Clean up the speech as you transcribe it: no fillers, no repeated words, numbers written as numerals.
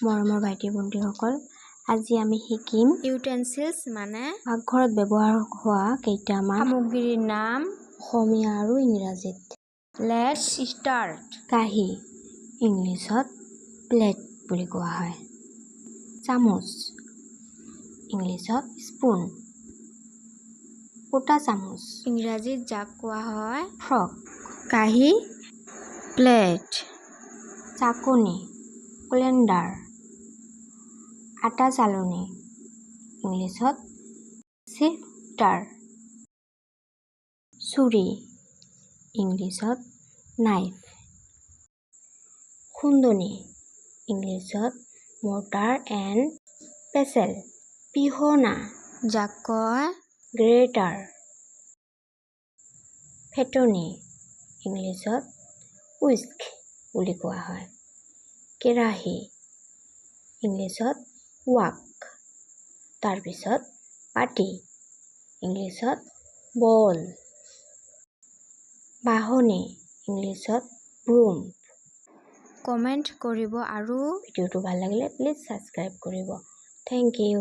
মৰমৰ ভাইটি ভণ্টিসকল, আজি আমি শিকিম ইউটেনচিলছ মানে পাকঘৰত ব্যৱহাৰ হোৱা কেইটামান সামগ্ৰীৰ নাম। অসমীয়া আৰু ইংৰাজীত। Let's start. কাঁহী, ইংলিছত প্লেট বুলি কোৱা হয়। চামুচ, ইংলিছত স্পুন। কাঁটা চামুচ। ইংৰাজীত যাক কোৱা হয় ফৰ্ক। কাঁহী, প্লেট। চাকনি, কোলেণ্ডাৰ। আটা চালনী, ইংলিছত চিফটাৰ। চুৰি, ইংলিছত নাইফ। খুন্দনি, ইংলিছত মৰ্টাৰ এণ্ড পেচেল। পিহনা, যাক কয় গ্ৰেটাৰ। ফেটনি, ইংলিছত হুইস্ক বুলি কোৱা হয়। কেৰাহী, ইংলিছত ৱাক। তাৰপিছত বাতি, ইংলিছত বল। বাঢ়নী, ইংলিছত ব্ৰুম। কমেণ্ট কৰিব আৰু ভিডিঅ'টো ভাল লাগিলে প্লিজ ছাবস্ক্ৰাইব কৰিব। Thank you.